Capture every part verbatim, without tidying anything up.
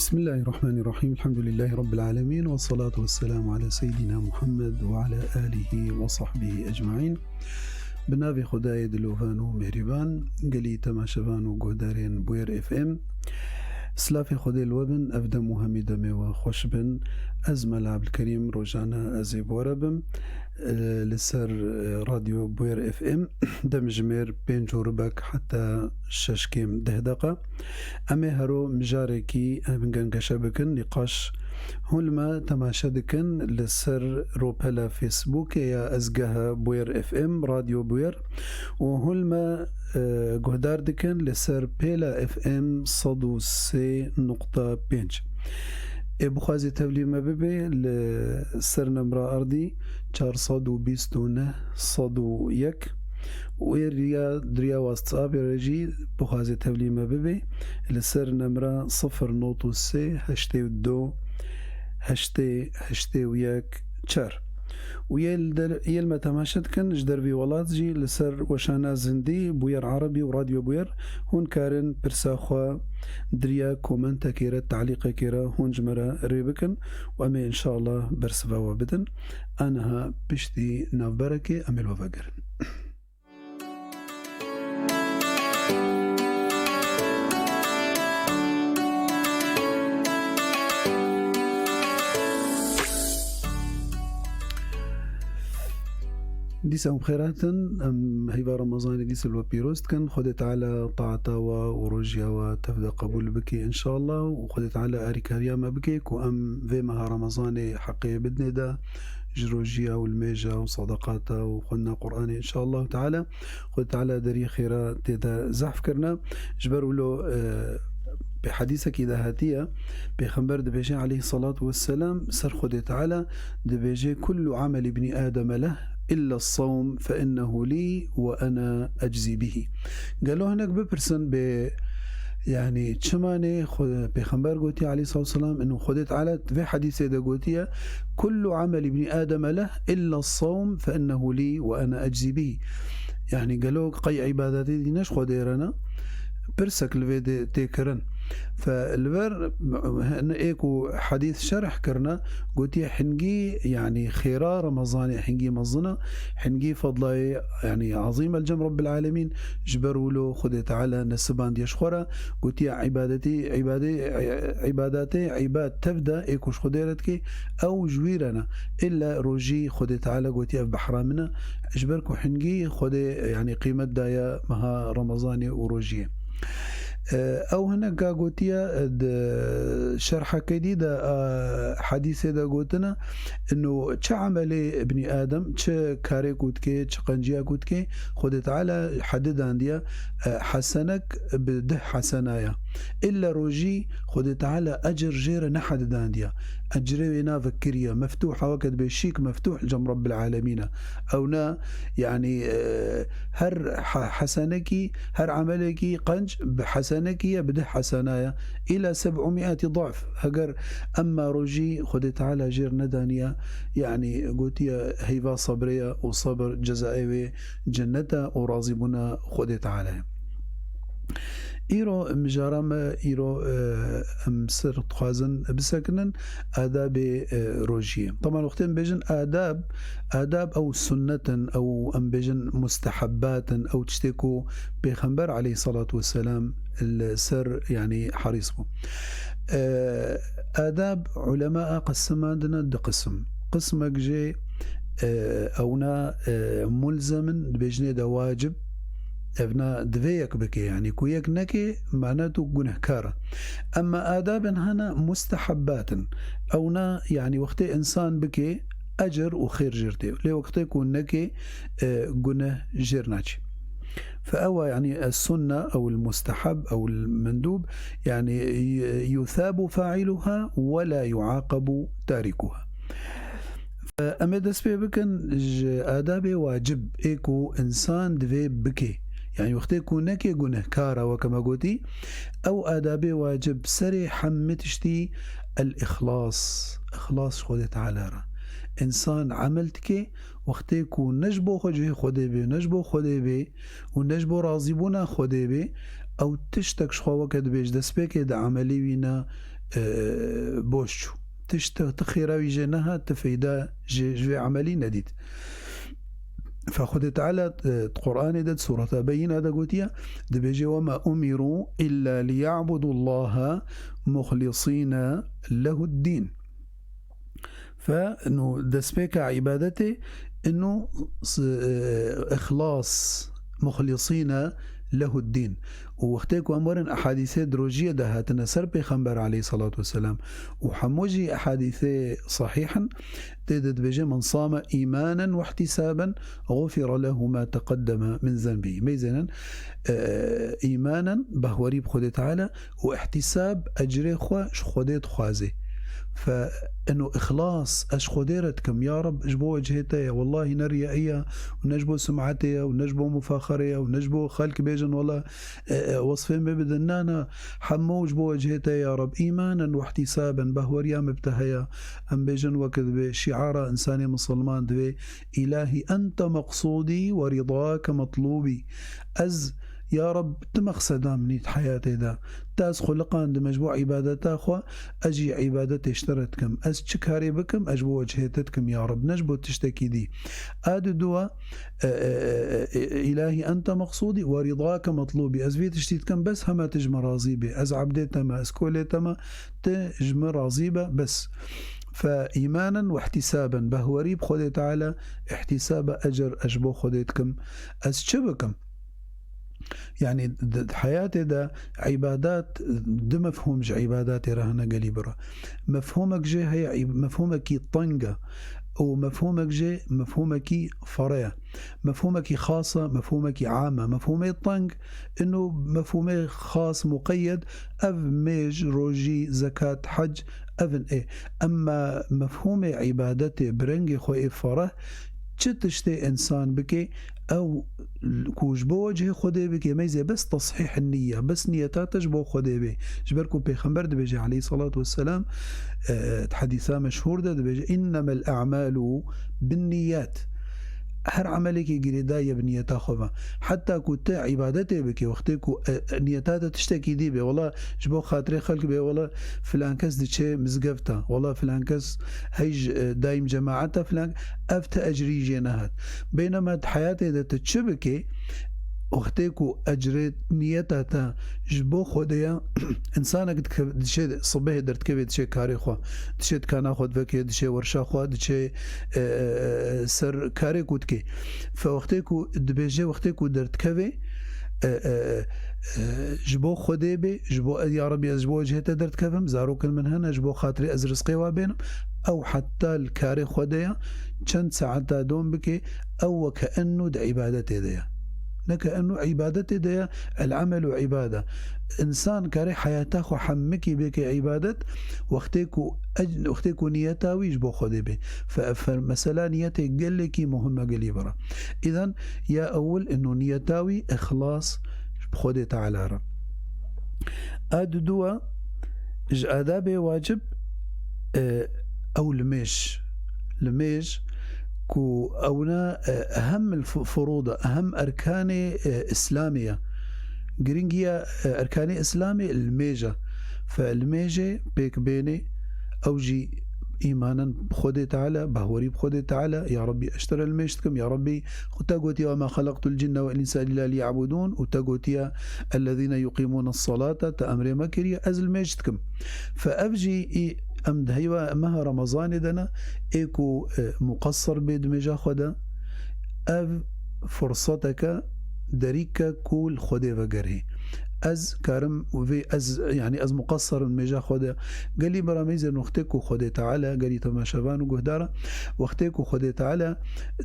بسم الله الرحمن الرحيم. الحمد لله رب العالمين، والصلاة والسلام على سيدنا محمد وعلى آله وصحبه أجمعين. Bi navê Xwedayê dilovan û mêrîban, gelî temaşevan û guhdarên Bûyer F M. Silafê Xwedê li we bin, ev dem û hemî demê we xweş bin. Ez Mela Ebdulkerîm, rojane ez ê bi we re bim. Li ser, e, Radyo Bûyer F M, demjimêr pênc û ribek heta şeş kêm deh deqa. Em ê hero mijarekî em gengeşe bikin, nîqaş. Hûn li me temaşe dikin li ser ropela Facebookê ya Ezgeha Bûyer F M, Radyo Bûyer, û hûn li me, e, guhdar dikin li ser pêla F M sed û sê nokta pênc. Ê bixwazê tevlî me bibe li ser nemra erdî çar sed û bîst û neh sed û yek û ê riya diriya WhatsAppê re jî bixwazê tevlî me bibe li ser nemra sifir nod û sê heştê û du heştê heştê û yek çar. Û yê li der-, yê li me temaşe dikin ji dervî welat jî li ser weşana zindî Bûyer Erebî û Radyo Bûyer, hûn karin pirsa xwe diriya komentekê re, talîqekê re hûn ji me re rê bikin û em ê înşallah bersiva we bidin. A niha piştî navberekê em ê li we vegerin. Dîsa em xêr hatin, em heyva Remezanê dîsa li we pîroz dikin. Xwedê Teala taeta we û rojiya we tev de qebûl bike înşallah û Xwedê Teala arîkariya me bike ku em vê meha Remezanê heqê bidinê de ji rojiya û limêja û sadaqata û xwendina Qur'anê înşallah Teala. Xwedê Teala deriyê xêra tê de zehf kirine. Ji ber wilo, e, bi hedîsekî de hatiye, Pêxember dibêje aleyhissalatu vesselam ser Xwedê Teala dibêje: "Kullu ameli bni Ademe leh illa sawm fe innehu li ve ena eczî bihî." Gelo hinek bipirsin bê, yani çimanê Xwe-, Pêxember gotiye aleyhissalatu vesselam, inu Xwedê Teala vê hedîsê de gotiye: "Kullu ameli bni Ademe leh illa sawm fe innehu li ve ena eczî bihî." Yani gelo qey îbadetê dî ne ji Xwedê re ne? Pirsek li vê de tê kirin. Fe li ber ê ku hedîs şerh kirine, gotiye hingî, yani xêra Remezanê hingî mezin e, hingî fedlayê, yani ezîm el cem Rabbil Alemîn, ji ber wilo Xwedê Teala nesibandiye ji xwe re, gotiye îbadetî, îbadê, îbadetê, îbad tev de ê ku ji Xwedê re dike, ew ji wî re ne. Îlla rojî Xwedê Teala gotiye ev behra min e, ji ber ku hingî Xwedê, yani qîmet daye meha Remezanê û rojiyê. E, ew hineka gotiye, e, di şerhekê dî de, e, hedîsê de gotine, ino çi emelê binî Adem, çi karê ku dike, çi qenciya ku dike, Xwedê Teala hedi dandiye, e, hesenek bi dih hesena ye. Îlla rojî Xwedê Teala ecir jê re nehedidandiye. Ecirê wê navekiriye, meftûh e, weke dibê şîk meftûh li cem Rabbil Alemîn e. Ew ne, yani, e, her he-, hesenekî, her emelekî qenc bi hesenekî ye, bi dih hesena ye. Îla seb'u mi'ati da'f. Heger emma rojî Xwedê Teala jê re nedaniye, yani gotiye heyva sebrê ye û sebr cezayê wê cennet e û razîbûna Xwedê Teala ye. Îro mijara me, îro, e, em ser dixwazin bisekinin adabê, e, rojiyê. Teban wextê em bêjin adab, adab ew sunnet in, ew em bêjin mustehebat in, ew tiştê ku Pêxember aleyhissalatu vesselam li ser, yani, herîs bû. E, adab ulema qesimandine du qisim. Qismek jê, e, ewna, e, mulzem in, dibêjinê de wacib, evna divê yek bike, yani ku yek neke, mana tu gunehkar e. Emma adabên hene mustehebat in. Ewna, yani wextê insan bike, ecir û xêr jê re tê. Lê wextê ku neke, e, guneh jê re naçe. Fe ewa, yani es-sunne ew el-musteheb ew el-mendûb, yani y-, yuthabu fa'iluha ve la yuaqabu tarikuha. Em ê dest pê bikin ji adabê wacib ê ku insan divê bike. Yani wextê ku neke gunehkar e, weke me gotî, ew adabê wacib serê hemî tiştî el-îxlas, îxlas ji Xwedê Teala re. Însan emel dike, wextê ku ne ji bo xwe cihê Xwedê bê, ne ji bo Xwedê bê û ne ji bo razîbûna Xwedê bê, ew tiştek ji xwe weke dibê ji destpêkê de emelê wî ne, e, boş çû. Tişt, tu xêra wî jê nehat, tu feyda ji, ji vê emelî nedît. Fe Xwedê Teala, e, di Qur'anê de, di Sureta Beyîna de gotiye, dibêje, "Ve ma umiru illa liya'budullaha muxlisîne lehuddîn." Fe, nû destpêka îbadetê, ino s-, e, îxlas, muxlisîne lehuddîn. Û wextê ku em werin ehadîsê dirojiyê de hatine ser Pêxember aleyhissalatu vesselam û hemû jî ehadîsê sahîh in, tê de dibêje, "Men same îmanen we ihtisaben, xufire lehu ma teqeddeme min zenbî." Meyzênin, e, îmanen, bahwerî bi Xwedê Teala, û ihtisab, ecrê xwe ji Xwedê dixwazê. Fe ino îxlas, ez ji Xwedê re dikim, ya Reb, ji bo wecihê te ye, wellahî ne riyaî ye, û ne ji bo sum'etê ye, û ne ji bo mufaxerê ye, û ne ji bo xelk bêjin, wela, e, e, wesfên bê bidin. Na, na, hemû ji bo wecihê te ye, ya Reb. Îmanen we ihtisaben, bahweriya me bi te heye. Em bêjin weke divê şiara însanê misilman divê, "Îlahî ente meqsûdî we rîdake metlûbî." Ez, ya Reb, tu mexseda min î di heyatê de. Tu ez xuliqandime ji bo îbadeta xwe, ez jî îbadetê ji te re dikim. Ez çi karê bikim, ez ji bo wecihê te dikim, ya Reb, ne ji bo tiştekî dî. A diduwa, e, e, e, e, "Îlahî ente meqsûdî we rîdake metlûbî." Ez vê tiştî dikim, bes hema tu ji min razî bê. Ez ebdê te me, ez kolê te me, tu ji min razî be, bes. Fe îmanen we ihtisaben, bahwerî bi Xwedê Teala, ihtisaba ecr, ez ji bo Xwedê dikim. Ez çi bikim? Yanî di, di heyatê de îbadat, du mefhûm ji îbadatê re hene gelî bira. Mefhûmek jê heye, îb-, mefhûmekî teng e û mefhûmek jê mefhûmekî fere ye. Mefhûmekî xas e, mefhûmekî am e. Mefhûmê teng, ino mefhûmê xas, muqeyyed, ev mêj, rojî, zekat, hec, ev in ê. Emma mefhûmê îbadetê bi rengê xwe ê fere, çi tiştê însan bike, ew ku ji bo wecihê Xwedê bike, meyzê bes tesîh nîye, bes niyeta te ji bo Xwedê bê. Ji ber ku Pêxember dibêje aleyhissalatu vesselam, e, di hedîsa meşhûr de dibêje, "Innemel a'malu binniyat." Her emelekî girêdayî ye bi niyeta xwe ve. Heta ku tu îbadetê bike, wextê ku, e, e, niyeta te tiştekî dî bê, wela ji bo xatirê xelk bê, wela filan kes diçe mizgefta, wela filan kes hey ji, e, dayîm cemaeta filan, ev ti ecrî jê nehat. Beynema di heyatê de tu çi bikê, wextê ku ecrê niyeta te ji bo Xwedê ye, însanek dike-, diçe sibehê derdikeve, diçe karê xwe, diçe dikana xwe diveke, diçe werşa xwe, diçe, e, e, e, ser karê ku dike. Fe wextê ku dibêje, wextê ku derdikeve, e, e, e, ji bo Xwedê bê, ji bo, ya Rebî, ez ji bo wecihê te derdikevim, zarokên min hene, ji bo xatirê ez rizqê wa bênim, ew heta li karê xwe de ye, çend saeta dom bike, ew weke enno di îbadetê de ye. Neke enno îbadetê de ye, el-amelu îbade. Însan kare heyata xwe hemikî bike îbadet, wextê ku ec-, wextê ku niyeta wî ji bo Xwedê bê. Fe, fe, mesela niyetê gelekî muhim e gelî bira. Îden ya ewil ino niyeta wî îxlas ji Xwedê Teala re. A diduwa, ji adabê wacib, e, ew limêj. Limêj ku ewna, e, ehem il fu-, furûd e, ehem erkanê, e, Îslamê ye. Giringiya, e, erkanê Îslamê limêj e. Fe limêjê pêk bênê, ew jî îmanen bi Xwedê Teala, bahwerî bi Xwedê Teala, ya Rebî, ez ji te re limêj dikim, ya Rebî, Xwe te gotiye, "Ve ma xelaqtul cinne vel insa illa liya'budûn", û te gotiye, "Ellezîne yuqîmûne salate", te emrê me kiriye, ez limêj dikim. Fe ev jî î em di heyva meha Remezanê de ne, ê ku, e, muqesser bê di mêja xwe de, ev firseteke derîk e ku li Xwedê vegerê. Ez karim vê, ez, yanî ez muqesser im mêja xwe de. Gelî berameyzên wextê ku Xwedê Teala, gelî temaşevan û guhdara, wextê ku Xwedê Teala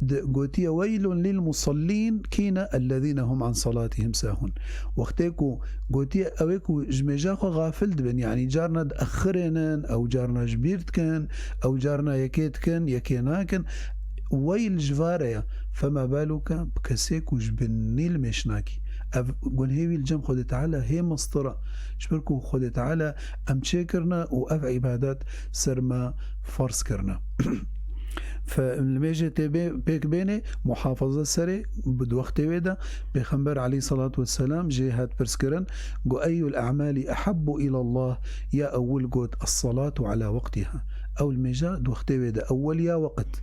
di-, gotiye, "Weylun lil musallîn", kî ne? "Ellezîne hum an salatihim sahun." Wextê ku gotiye, ew ê ku ji mêja xwe xafil dibin, yanî carna diexirênin, ew carna ji bîr dikin, ew carna yekê dikin, yekê nakin. Weyl ji vare ye. Fema baluke bi kesê ku ji binî limêj nakî. Ev gunhê wî li cem Xwedê Teala hê mestir e. Ji ber ku Xwedê Teala em çêkirine û ev îbadet ser me ferz kirine. Fe li mêjê tê bê-, pêk bênê, muhafaza serê bi di wextê wê de. Pêxember aleyhissalatu vesselam jê hat pirs kirin, got, "Eyyul a'mali ahabbu ilallah?" Ya ewil got, "Es-salatu ala waqtiha." Ew li mêja di wextê wê de, ewil ya weqt.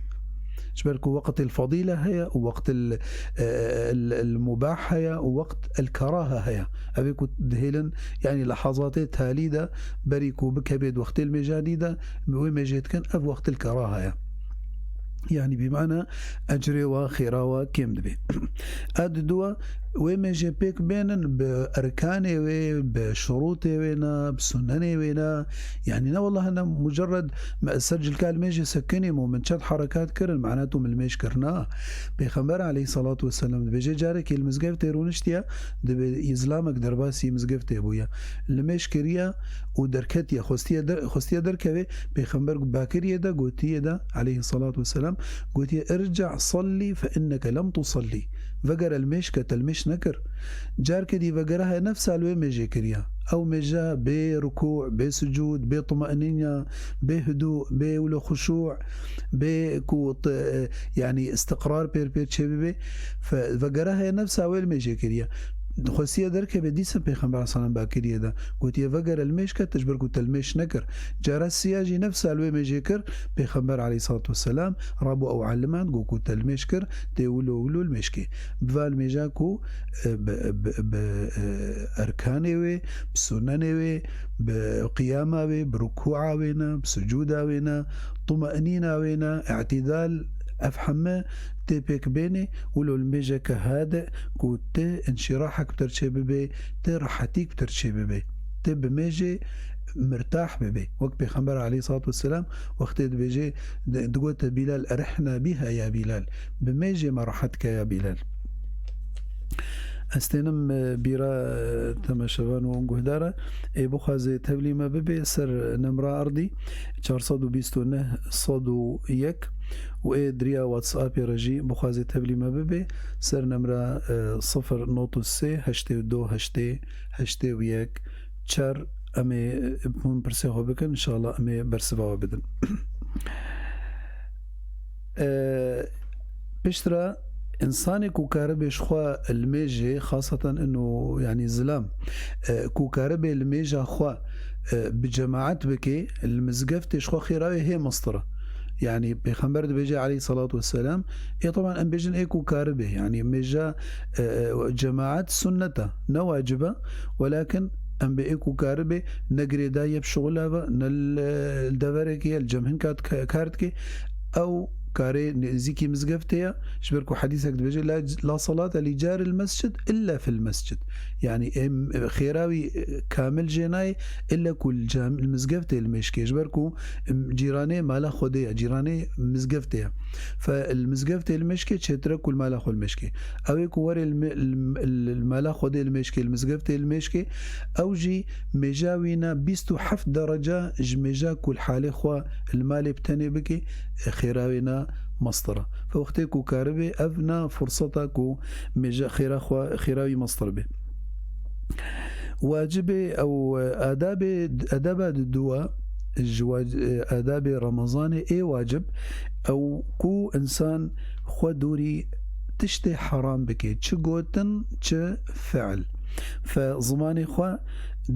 Ji ber ku weqtil fadîle heye û weqtil, e, el, el mubah heye û weqt el keraha heye. Ev ê ku dihêlin, yanî lehazatê talî de, berî ku bikevê di wextê li mêja dî de, bi wê mêjê dikin, ev weqtil keraha ye. Yanî bi mana ecrê wa, xêra wa kêm dibe. A diduwa, wê mêjê pêk bênin bi erkanê wê, bi şurûtê wê ne, bi sunenê wê ne. Yanî ne, wallah, ne mucerred me ser cilka li mêjê sekinîm û min çend herekat kirin, mana tu min li mêj kir. Na. Pêxember aleyhissalatu vesselam dibêje, carekê li mizgeftê rûniştiye, dibê îzlamek derbasî mizgeftê bûye. Li mêj kiriye û derketiye, xwestiye der-, xwestiye derkevê, Pêxember bakiriye de, gotiye de, aleyhissalatu vesselam, gotiye, "Irci' salli fe inneke lem tusalli." Vegere li mêj ke, te li mêj nekir. Carke dî vegere he nefsa li wê mêjê kiriye. Ew mêje bê rukû, bê sucûd, bê tumenîna, bê hudû, bê wilo xuşû, bê ku t-, yanî istiqrar pêr pêr çêbibe. Fe-, vegere he nefsa wê li mêjê kiriye. Xwestiye derkeve, dîsa Pêxember aleyhisselam bakiriye de. Gotiye, "Vegere li mêj ke, te ji ber ku te li mêj nekir." Cara siya jî nefsa li wê mêjê kir, Pêxember aleyhissalatu vesselam rabû ew aliman, got ku te li mêj kir, tê wilo wilo li mêj kê. Bi va li mêja ku, e, bi, bi, bi, e, erkanê wê, bi sunenê wê, bi qiyama wê, bi rukûa wê ne, bi sucûda wê ne, tumenîna wê ne, îtîdal, ev heme tê pêk bênê, wilo li mêjeke hade ku ti înşîrahek bi te re çêbibe, ti rehetîk bi te re çêbibe, ti bi mêjê mirtah bibe. Wek Pêxember aleyhissalatu vesselam wextê dibêje, di-, digote Bilal, "Erihna biha ya Bilal." Bi mêjê me rehet ke ya Bilal. Ez tênim, e, bîra, e, temaşevan û guhdara, ê bixwaze tevlî me bibe ser nemra erdî çar sed û bîst û neh sed û yek û ê diriya WhatsAppê re jî bixwaze tevlî me bibe ser nemra, e, sifir not û sê heştê û du heştê heştê û yek çar. Em ê, e, hûn pirsê xwe bikin, inşallah em ê bersiva we bidin. E, piştre însanê ku karibe ji xwe li mêjê, xaseten ino, yanî zilam, e, ku karibe li mêja xwe, e, bi cemaet bike, li mizgeftê ji xwe xêra wê hê mestir e. Yanî Pêxember dibêje aleyhissalatu vesselam, ê, teban em bêjin ê ku karibe, yanî mêja, e, e, cemaet sunnet e, ne wacib e, welakin em bê ê ku karibe ne girêdayî ye bi şixula ve, ne li, li deverekê ye, li cem hinka dike-, kar dike, ew karê nêzîkî mizgeftê ye, ji ber ku hedîsek dibêje, "La, la salate li caril mescid illa fil mescid." Yanî em, xêra wî, e, kamil jê nayê, illa ku li cam-, li mizgeftê li mêşkê, ji ber ku, em, cîranê mala Xwedê ye, cîranê mizgeftê ye. Fe li mizgeftê li mêşkê çêtir e ku li mala xwe li mêşkê. Ew ê ku were li me-, li, li, li mala Xwedê li mêşkê, li mizgeftê li mêşkê, ew jî mêja wî ne bîst û heft derece ji mêja ku li halê xwe li malê bi tenê bike, xêra wê ne mestir e. Fe wextê ku karibe, ev ne furseta ku mêja xêra xwe, xêra wî mestir be. Wacibê ew, e, adabê, edeba diduwa ji wac-, e, adabê Remezanê ê wacib, ew ku însan xwe dûrî tiştê heram bike, çi gotin, çi fiil. Fe zimanê xwe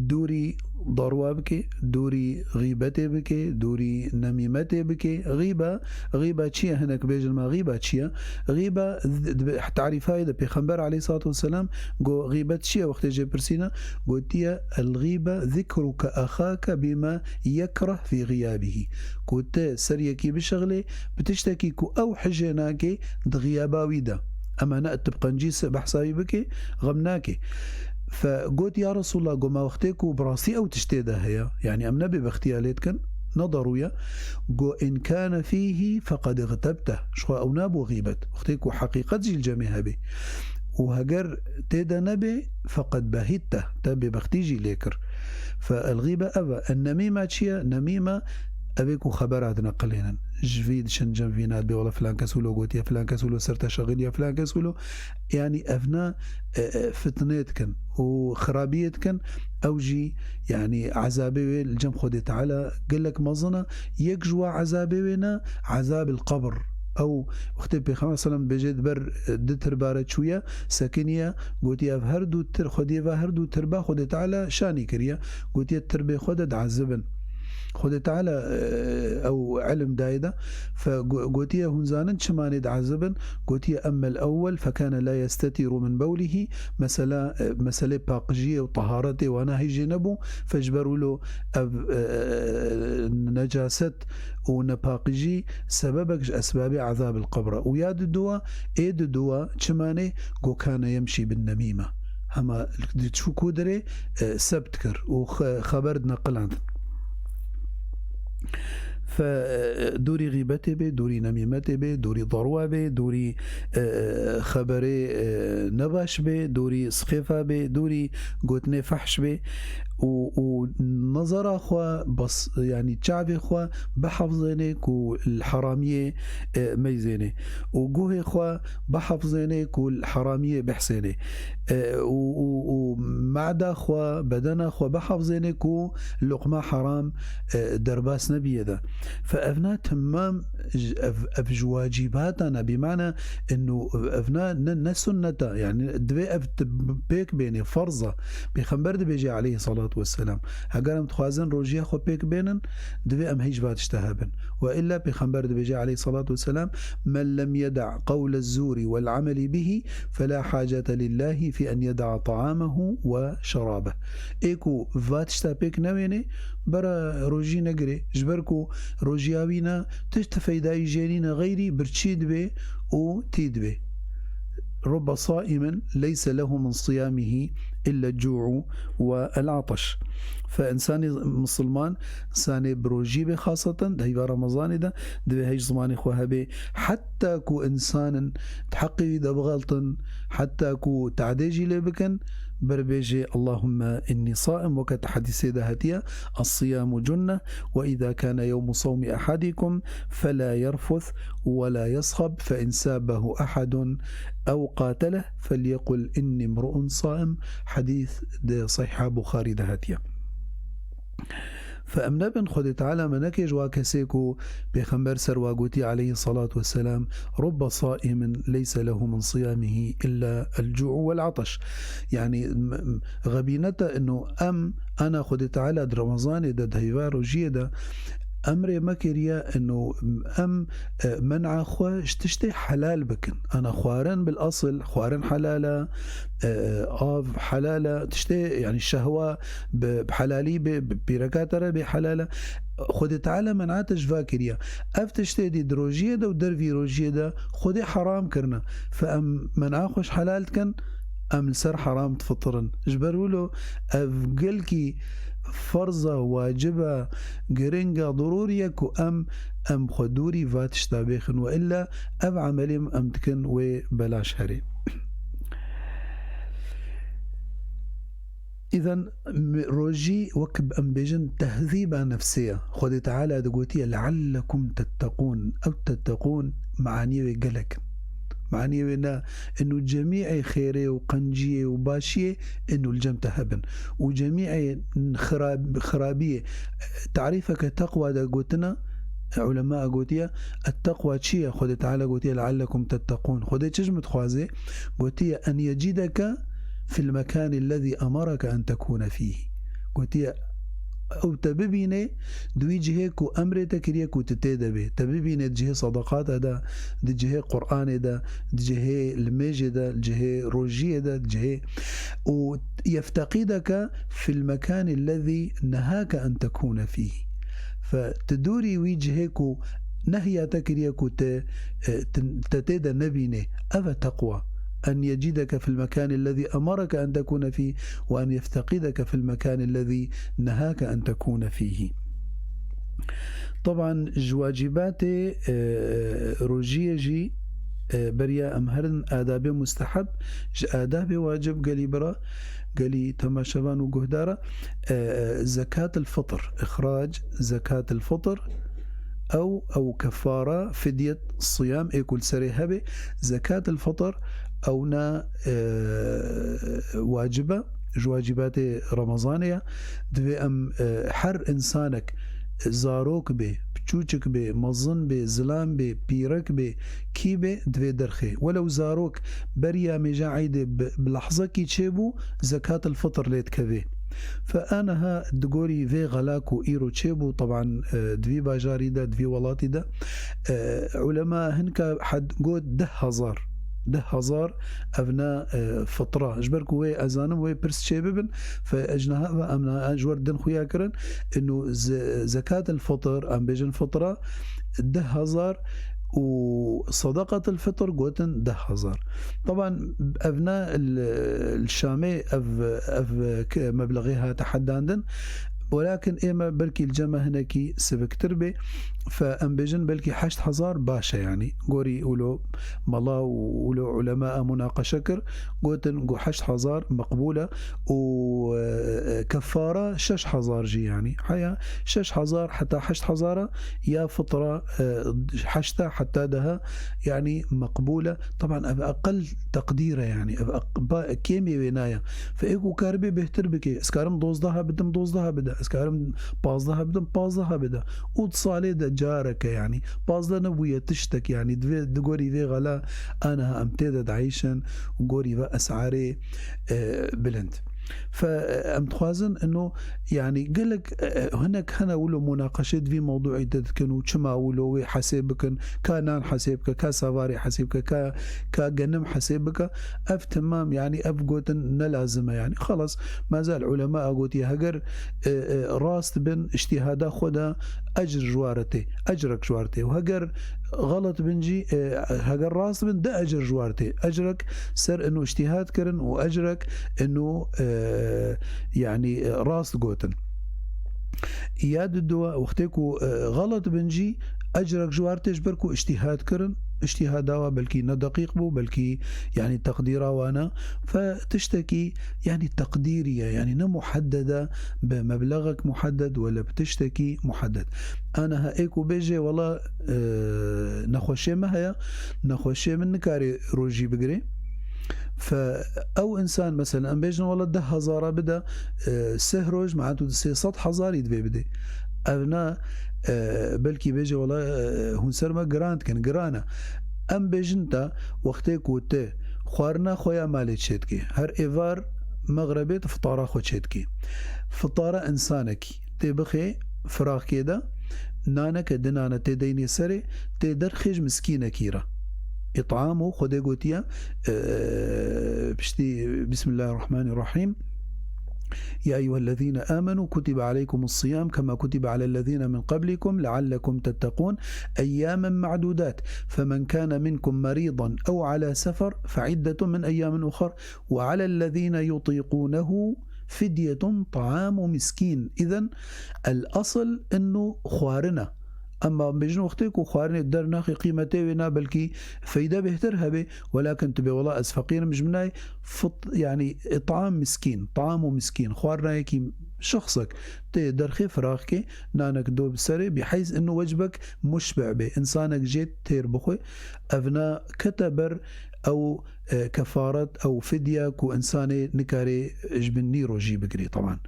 dûrî darwa bike, dûrî xîbetê bike, dûrî nemîmetê bike. Xîbe, xîbe çi ye? Hinek bêjin me, xîbe çi ye? Xîbe, d-, d-, tarîfayê de Pêxember aleyhissalatu vesselam got, xîbet çi ye? Wextê jê pirsîne, gotiye, "El-xîbe zikruke axake bima yekreh fî xiyabihî." Ku te ser yekî bişixlê, bi tiştekî ku ew hijê nake di xiyaba wî de. Ema ne tu bi qencî se-, behsa wî bike, xem nake. Fe got, "Ya Resulallah, got, ma wextê ku bi rastî ew tiştê de heye, yanî em ne bêbextiya lê dikin, ne darû ye." Got, "In kane fîhî feqed ixtebteh." Ji xwe ew nabû xîbet. Wextê ku heqîqet jî li cemê hebe. Û heger tê de nebe, feqed behîtteh. Te bêbextî jî lê kir. Fe el-xîbe ev e. En-nemîme çi ye? Nemîme Ev ê ku xebera dineqilênin. Ji vî diçin cem vîna dibê, wela filan kes wilo gotiye, filan kes wilo ser te şexiliye, filan kes wilo. Yanî evna, e, e, fitnê dikin û xirabiyê dikin. Ew jî, yanî ezabê wê li cem Xwedê Teala gelek mezin e. Yek ji wa ezabê wê ne, ezabil qebr. Ew wextê Pêxember selam dibêje, di ber, e, du tirba re çûye, sekiniye, gotiye, ev her du tir, xwediyê ve her du tirba Xwedê Teala şanî kiriye. Gotiye, tirbê xwe de diezibin. Xwedê Teala, e, ew ilim dayê de. Fe go-, gotiye, hûn zanin çimanê diezibin? Gotiye, emmel ewwel fekane la yestetiru min bewlihî. Mesela, e, meselê paqijiyê û taharetê wana hî jê nebû. Fe ji ber wilo ev, e, necaset û nepaqijî sebebek ji esbabê ezabil qebr e. Û ya diduwa, ê diduwa çimanê, go kane yemşî bin nemîme. Hema diçû ku dirê, e, sebt kir û xe-, xeber dineqiland. Fe, e, dûrî xîbetê bê, dûrî nemîmetê bê, dûrî darwa bê, dûrî, e, xeberê, e, nebaş bê, dûrî sixêfa bê, dûrî gotinê fehş bê û, û nezera xwe bas-, yanî çavê xwe bihefzênê ku li heramiyê, e, meyzênê û guhê xwe bihefzênê ku li heramiyê bihsênê, e, û, û, û mada xwe, bedena xwe bihefzênê ku luqma heram, e, derbas nebiye de. Fe evna temam j-, ev, ev ji wacîbatan e, bîmane inu evna ne, ne sunneta, yanî divê ev t-, pêk bênê, ferz e. Pêxember dibêje aleyhissalatu vesselam, heger em dixwazin rojiya xwe pêk bênin, divê em hîç va tişta hebin. Ve illa Pêxember dibêje aleyhissalatu vesselam, men lem yeda qewle zûrî wel ameli bihî, fela hacete lillahi fi en yeda ta'amehu ve şerabeh. Ê ku va tişta pêk newênê, bera rojî negirê. Ji ber ku rojiya wî ne tişt feydayî jê nîne xeyrî birçî dibê û tî dibê. Rubbe saimin leyse lehu min siyamihi illa cu'u ve el ataş. Fe insanê misilman, insanê bi rojî bê xaseten, di heyva Remezanê de, divê heyj zimanê xwe hebê. Heta ku insanin di heqê wî de bixeltin, heta ku tadê jî lê bikin, ber bêjê, Allahumme inni saim, weke di hedîsê de hatiye, "Es-siyamu cunne, ve izâ kâne yewmu savmi ehadikum, felâ yerfuth, ve lâ yesxab, fe in sâbehu ehadun ew qâteleh, felyekul inni mru'un saim." Hedîs di Sahîha Buxarî de hatiye. Fe em nebin, Xwedê Teala me neke ji wa kesê ku Pêxember ser wa gotî aleyhissalatu vesselam, "Rubbe saimin leyse lehu min siyamihi illa el-cu'u vel-ataş." Yanî, m-, m-, xebînete inu em, ana Xwedê Teala di Remezanê de, di heyva rojiyê de, emrê me kiriye inu em, e, men'a xwe ji tiştê helal bikin. Ana xwarin bil asil, xwarin helal e, e, av helal e, tiştê, yanî şehwa bi, bi helalî bê, bi pîreka te re bê helal e. Xwedê Teala men'a te ji va kiriye. Ev tiştê dî di rojiyê de û dervî rojiyê de Xwedê heram kirine. Fe em men'a xwe ji helal dikin, em li ser heram difitirin. Ji ber wilo ev gelkî ferz e, wacib e, giring e, dirûrî ye ku em, em xwe dûrî va tişta bêxin, we illa ev emelê em dikin wê belaş herê. Îzen, m-, rojî wek em bêjin tehzîba nefsê ye. Xwedê Teala digotiye, "Leallekum tetteqûn." Ew tetteqûn meaniyê wê gelek in. Meaniyê wê ne inu cemî'ê xêrê û qenciyê û başiyê inu li cem te hebin. Û cemî'ê xirab-, xirabiyê, tarîfeke teqwa de gotine, ulema gotiye, etteqwa çi ye? Xwedê Teala gotiye, "Leallekum tetteqûn." Xwedê çi ji min dixwaze? Gotiye, "En yecideke fil mekanî lezî emareke en tekûne fîhî." Gotiye, ew te bibîne di wî cihê ku emrê te kiriye ku tu tê de bê. Te bibîne di cihê sadaqata de, di cihê Qur'anê de, di cihê limêjê de, di cihê rojiyê de, di cihê û yefteqîdeke fil mekanî lezî nehake en tekûne fîhî. Fe tu dûrî wî cihê ku nehya te kiriye ku te, e, te, te tê de nebînê. Ev e teqwa. En yecideke fil mekanî lezî emareke en tekûne fîhî ve en yefteqîdeke fil mekanî lezî nehake en tekûne fîhî. Teban ji wacîbatê, e, rojiyê jî, E, beriya em herin adabê musteheb, ji adabê wacib gelî bira, gelî temaşevan û guhdara, e, e, zekat el fitr, îxrac zekat el fitr, ew, ew kefara fidyet siyam ê ku li serê hebe, zekat el fitr, ew na, e, wacib e, ji wacîbatê Remezanê ye. Divê em, e, her insanek, zarok bê, piçûçik bê, mezin bê, zilam bê, pîrek bê, kî bê, divê derxê. Welew zarok beriya mêja eydê bi, bi lehzekî çêbû, zekat el fitr lê dikevê. Fe aniha di gorî vê xela ku îro çêbû, teban, e, di vî bajarî de, di vî welatî de, e, ulema hinka hed got deh hezar. Deh hezar ev ne, e, fitra. Ji ber ku wê ez zanim wê pirs çê bibin, fe ez ji niha ve em niha ji wer din xuya kirin, inu ze-, zekat el fitr, em bêjin fitra, deh hezar û sadaqat el fitr gotin deh hezar. Teban ev ne li, li Şamê ev, ev k-, meblexê hate hedandin. Welakin ême belkî li cem me hinekî siviktir bê. Fe em bêjin belkî heşt hezar baş e, yanî gorî wilo mela û wilo ulema munaqeşe kir, gotin ku heşt hezar meqbûl e û, e, e, kefara şeş hezar jî, yanî heya şeş hezar heta heşt hezar e, ya fitra, e, heşta heta deha, yanî meqbûl e. Teban ev eqel teqdîr e, yanî ev eq-, ba-, kêmê wê naye. Fe ê ku karibê bêhtir bike, ez karim dozdeha bidim, dozdeha bide, ez karim pazdeha bidim, pazdeha bide. Û di salê de careke, yanî pazdeh nebûye tiştek, yanî divê, di gorî vê xela aniha em tê de dieyşin û gorî ve esarê, e, bilind. Fe, e, em dixwazin ino, yanî gelek, e, e, hinek hene wilo munaqeşê di vî mewduî de dikin û çima wilo wê hesê bikin, ka nan hesê bike, ka savarê hesê bike, ka, ka genim hesê bike. Ev temam, yanî ev gotin ne lazim e, yanî xelas, mezel ulema a gotiye, heger, e, e, rast bin, îctîhada xwe de ecr ji war tê, ecrek ji war tê. Û heger xelet bin jî, e, heger rast bin, di ecr ji war tê. Ecrek ser ino îctîhad kirin û ecrek ino, e, yanî, e, rast gotin. Ya diduwa, wextê ku, e, xelet bin jî, ecrek ji war tê ji ber ku îctîhad kirin, îctîhada wa belkî ne deqîq bû, belkî, yanî, teqdîra wana. Fe tiştekî, yanî, teqdîrî ye, yanî ne muhedded e bi meblexek muhedded wele bi tiştekî muhedded. Aniha ê ku bêje, wela, e, nexweşê me heye, nexweşê min nikare rojî bigire. Fe ew însan, mesela, em bêjin, wela deh hezara bide, e, sih roj, me'na tu sê sed hezarî divê bidê. Ev ne, e, belkî bêje, wela, e, hûn ser me giran dikin, giran e. Em bêjin te, wextê ku tu xwarina xwe ya malê çêdikî, her êvar mexrebê tu fitara xwe çêdikî. Fitara însanekî tê bixê firaxkê de, naneke di nane tê deynê serê, tê derxê ji miskînekî re. Ît'am û Xwedê gotiye, e, piştî, Bismillahirrahmanirrahim. يا أيها الذين آمنوا كتب عليكم الصيام كما كتب على الذين من قبلكم لعلكم تتقون، أياما معدودات، فمن كان منكم مريضا أو على سفر فعدة من أيام أخر، وعلى الذين يطيقونه فدية طعام مسكين. إذن الأصل إنه xwarina. Ema bêjin wextê ku xwarinê dernaxê qîmetê wê na belkî feyde bêhtir hebe, welakin tu bê wela ez feqîr im, ji min nayê fit-, yanî, ît'am miskîn, ta'am û miskîn, xwarinayekî şexsek tê derxê firaxkê, nanek do bi serê, biheyz inu wecbek muşbe bê, însanek jê têr bixwe, ev na kete ber ew, e, kefaret ew fidye ku însanê nikare ji bin nî rojî bigirê, teban.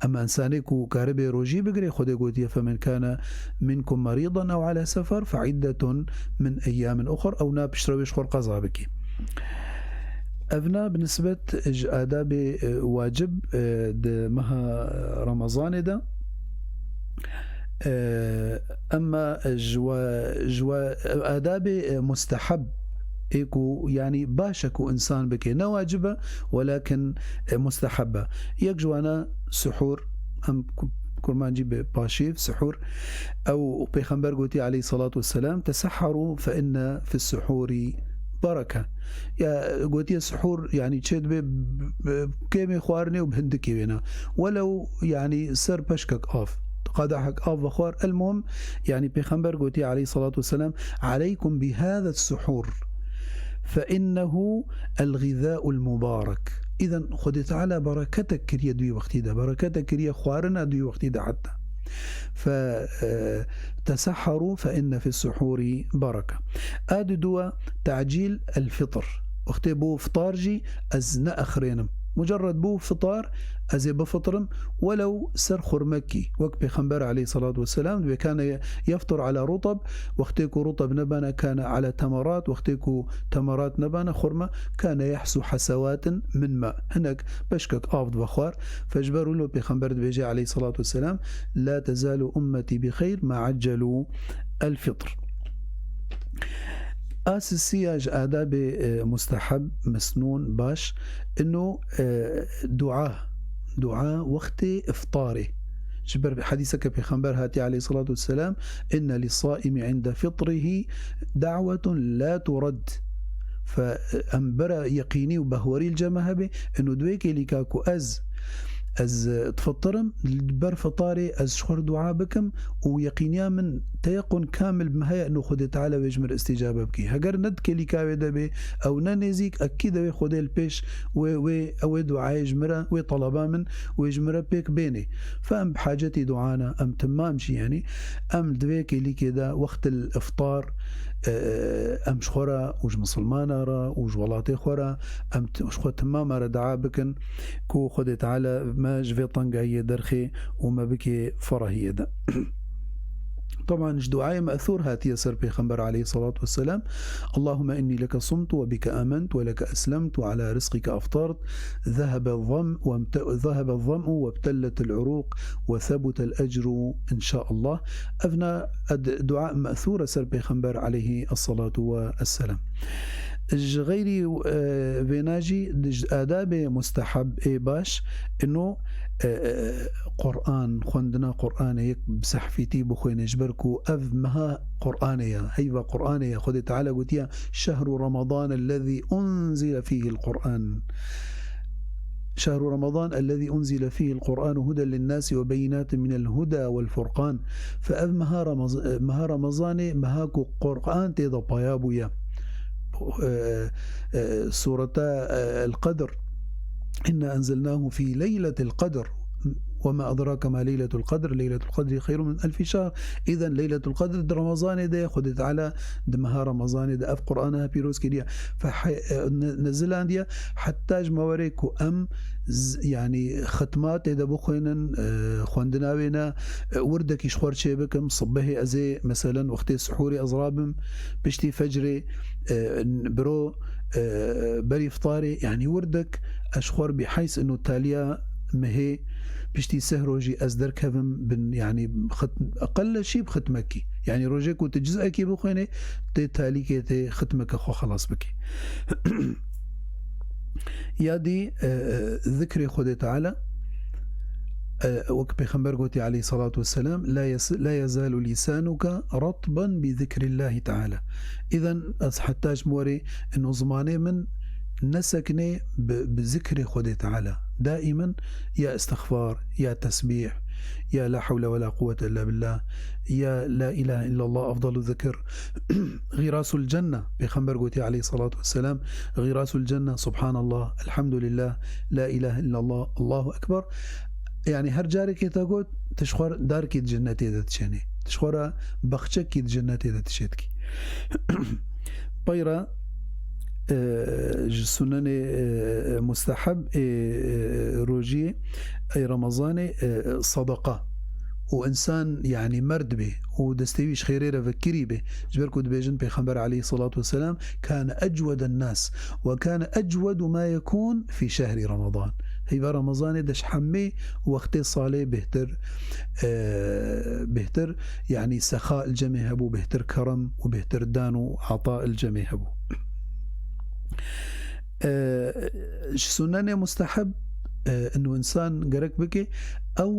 Ema însanê ku karibê rojî bigirê, Xwedê gotiye, فمن كان منكم مريضا أو على سفر فعدة من أيام أخر، ew na piştre wê ji xwe qeza bikî. Ev na bi nisbet ji adabê, e, wacib, e, di meha Remezanê de. E, ema ji we, ji we adabê, e, musteheb ê ku, yanî, baş e ku însan bike. Ne wacib e, welakin, e, musteheb e. Yek ji wana suhûr, em ku-, kurmancî bi paşîv, suhûr. Ew Pêxember gotiye aleyhissalatu vesselam, "Tesehharu fe inne fis suhûri bereke." Ya, gotiye suhûr, yanî çê dibe b-, b-, kêmê xwarinê û bi hindikê wêna. Welew, yanî ser peşkek av, qedehek av vexwar. El muhim, yanî Pêxember gotiye aleyhissalatu vesselam, "Aleykum bi hâzes suhûr." فإنه الغذاء المبارك. Îden Xwedê Teala bereketek kiriye di wî wextî de, bereketek kiriye xwarina di wî wextî de heta. Fe, e, tesehherû fe inne fis suhûrî bereke. A diduwa, tacîl el fitr. Wextê bû fitar jî ez neexirênim. Mucerred bû fitar, ez ê bifitrim, welew ser xurmekî. Wek Pêxember aleyhissalatu vesselam dibê kane yeftir ala rutab, wextê ku rutab nebane, kane ala temarat, wextê ku temarat nebane, xurma, kane yehsu hesewatin min ma. Hinek beşkek av dibe xwar. Fe ji ber wilo Pêxember dibêje aleyhissalatu vesselam, la tezalu ummeti bi xeyr ma accelu el fitr. A sisiya ji adabê, e, musteheb, mesnûn, baş, ino, e, dua, dua wextê iftarê. Ji ber hedîseke Pêxember hatiye aleyhissalatu vesselam, inne lissaimi inde fitrihi da'wetun la turad. Fe em bira yeqînî û behwerî li cem me hebe, ino di wê kêlîka ku ez, ez, e, difitirim, li ber fitarê ez ji xwe re dua bikim û yeqîniya min, teyequn kamil bi min heye, ino Xwedê Teala wê ji min re îstîcabe bikî. Heger ne di kêlîka wê de bê, ew ne nêzîk, ekîd e wê Xwedê li pêş wê, wê, ew ê duayê ji min re, wê talaba min, wê ji min re pêk bênê. Fe em bi hacetî dua ne, em timam jî, yanî em di vê kêlîkê de wextil iftar, e, em ji xwe re û ji misilmana re û ji welatê xwe re, em t-, ji xwe timama re dua bikin ku Xwedê Teala me ji vê tengahiyê derxê û me bike ferahiyê de. Teban ji duayê me'thûr hatiye ser Pêxember aleyhissalatu vesselam, اللهم إني لك صمت وبك آمنت ولك أسلمت وعلى رزقك أفطرت، ذهب الظمأ وامت-، ذهب الظمأ وابتلت العروق وثبت الأجر إن شاء الله. Evna ed-, dua me'thûr e ser Pêxember aleyhi esselatu ve esselam. Ji xeyrî, e, vêna jî di, ji adabê musteheb ê baş, ino, e, e, Qur'an, xwendina Qur'anê yek bi sehfîtî bixwêne, ji ber ku ev meha Qur'anê ye, heyva Qur'anê ye. Xwedê Teala gotiye, "Şehru Ramadan ellezî unzile fîhil Qur'an." شهر رمضان الذي أنزل فيه القرآن هدى للناس وبينات من الهدى والفرقان. Fe ev meha Ramaz-, meha Ramazanê, meha ku Qur'an tê de paya bûye. E, e, sureta, e, El-Qedr. إنا أنزلناه في ليلة القدر. وما أدراك ما ليلة القدر. ليلة القدر خير من ألف شهر. Îden Leyletul Qedr di Ramazanê de ye. Xwedê Teala di meha Ramazanê de ev Qur'ana pîroz kiriye. Fe he-, e, ne-, nezilandiye. Heta ji me were ku em z-, yanî xitma tê de bixwênin, e, xwendina wê ne, e, wirdekî ji xwe re çêbikim, sibehê ez ê, meselen, wextê sihûrê ez rabim, piştî fecrê, e, n-, biro, e, berî iftarê, yanî wirdek ez ji xwe re bîheys ino taliya mehê, piştî seh rojî ez derkevim bin, yanî xit-, eqelle şî bi xitmekî. Yanî rojê ku tu ciz'ekî bixwênê, tê talîkê tê xitmeke xwe xelas bikî. Ya dî, e, e, zikrê Xwedê Teala, e, wek Pêxember gotî aleyhissalatu vesselam, "La yes-, la yezalu lisanuke ratben bi zikrillahi Teala." Îden ez heta ji morê ino zimanê min nesekinê bi, bi zikrê Xwedê Teala. Daimen ya istixfar, ya tesbîh, ya la hewle ve la quwwete illa billah, ya la ilahe illallah afdalu zikir. Xîrasul cenne, Pêxember gotî aleyhissalatu vesselam, xîrasul cenne, subhanallah, elhamdülillah, la ilahe illallah, Allahu ekber. Yanî her carekê te got, tu ji xwe re darkî di cennetê de dişênê. Tu ji xwe re baxçekî di cennetê de dişêdikî. Peyra, e, ji sunenê, e, musteheb ê, e, rojiyê, ê Remezanê, e, sadaqa. Û insan, yanî, merd bê û destê wî ji xêrê re vekirî bê. Ji ber ku dibêjin Pêxember aleyhissalatu vesselam, "Kâne ecweden nas ve kâne ecwedu ma yekûn fî şehri Ramadan." Heyva Ramazanê de ji hemê wextê salê bêhtir, e, bêhtir, yanî sexa li cemê hebû, bêhtir kerem û bêhtir dan û ata li cemê hebû. E, ji sunenê musteheb, e, inu insan gerek bike, ew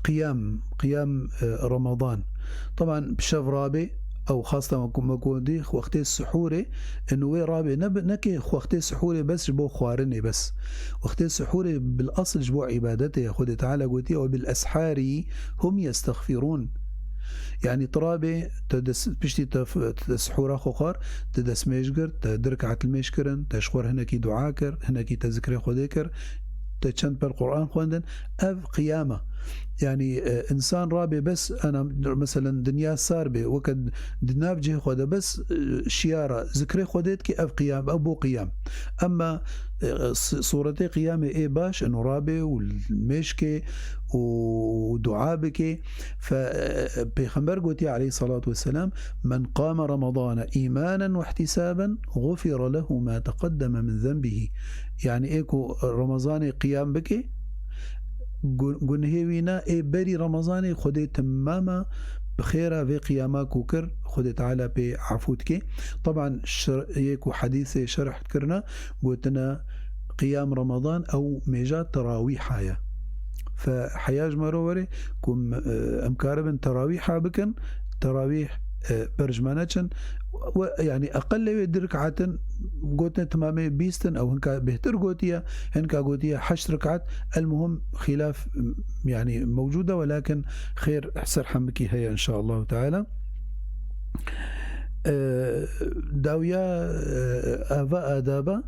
qiyam, qiyam, e, Ramadan. Teban bi şev rabe, ew xasta me ku, me ku dî wextê sihûrê, inu wê rabe, ne bi, neke wextê sihûrê bes ji bo xwarinê bes. Wextê sihûrê bil asl ji bo îbadetê ye. Xwedê Teala gotiye, "Ve bil esharî hum yestexfirûn." Yanî tu rabê, te des-, piştî te f-, te sihûra xwe xwar, te destmêj girt, te du rik'et li mêj kirin, te ji xwe re hinekî dua kir, hinekî te zikrê Xwedê kir, te çend pel Quran xwendin. Ev qiyam e. Yanî, e, însan rabê bes, ana, meselen, dinya sar bê, weke di nav cihê xwe de bes, e, şiyara zikrê Xwedê dikî, ev qiyam, ev bû qiyam. Emma, e, s-, sûretê qiyamê ê baş, eno rabê û mêj kê û dua bikê. Fe, e, Pêxember gotiye aleyhissalatu vesselam, "Men qame Ramadane îmanen we ihtisaben, gufire lehu ma teqeddeme min zenbihî." Yanî ê ku Remezanê qiyam bike, gu-, gunhê wî ne ê berî Remezanê Xwedê timama bi xêra vê qiyama ku kir, Xwedê Teala pê efû dike. Teban şir-, yê ku hedîsê şerh kirine, gotine, qiyam Remezan ew mêja terawîha ye. Fe heya ji me re were ku em, e, em karibin terawîha bikin, terawîh, e, ber ji me neçin. We, yanî eqellê wê du rik'etin, gotine timamê bîst in, ew hinka bêhtir gotiye, hinka gotiye heşt rik'et. El muhim xîlaf, yanî mewcûd e, welakin xêr ser hemikî heye înşaallahu teala. E, dawiya, e, eva adaba,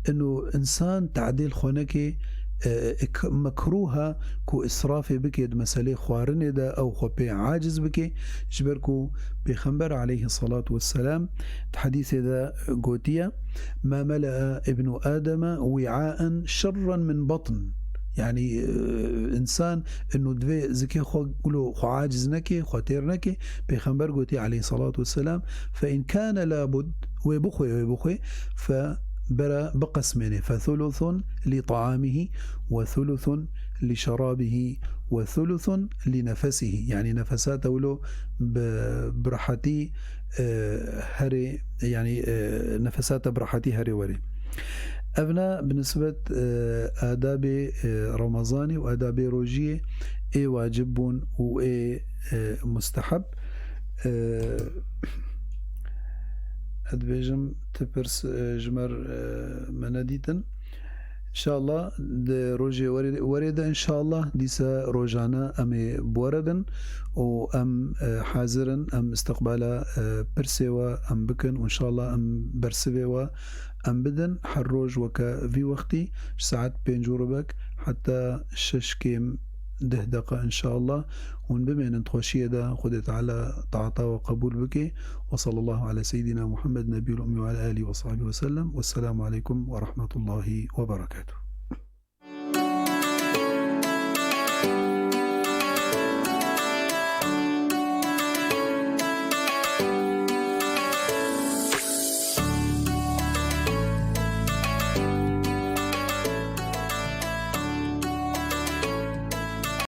inu însan tadîl xwe neke, e, ik-, mekrûha ku îsrafê bike di meselê xwarinê de, ew xwe pê aciz bike, ji ber ku Pêxember aleyhissalatu vesselam di hedîsê de gotiye, "Ma mele'a ibnu Ademe wi'aen şerren min batn." Yanî, e, însan inu divê zikê xwe gulo xwe aciz neke, xwe têr neke. Pêxember gotiye aleyhissalatu vesselam, "Fe in kane labud", wê bixwe, wê bixwe, fe bera biqesmêne. "Fe thuluthun li ta'amihi, ve thuluthun li şerabihî, ve thuluthun li nefesihî." Yanî nefesata wilo bi, bi rehetî, e, herê, yanî, e, nefesata bi rehetî herê werê. Evna bi nisbet, e, adabê, e, Remezanê û adabê rojiyê ê wacib bûn û ê, e, musteheb. E, ez dibêjim ti pirs, e, ji me re, e, me nedîtin. Înşallah di rojê werê, werê de înşallah dîsa rojane em ê bi we re bin û em, e, hazir in, em istiqbala, e, pirsê we em bikin û înşallah em bersivê we em bidin. Her roj weke vî wextî ji saet pênc û ribek heta şeş kêm deh deqa înşallah. Hûn bimênin di xweşiyê de, Xwedê Teala taata we qebûl bike. Ve sallallahu ala seyyidina Muhammed nebiyul ummi ve ala alihi ve sahbihi ve sellem. Vesselamu aleykum ve rahmetullahi ve berekatuhu.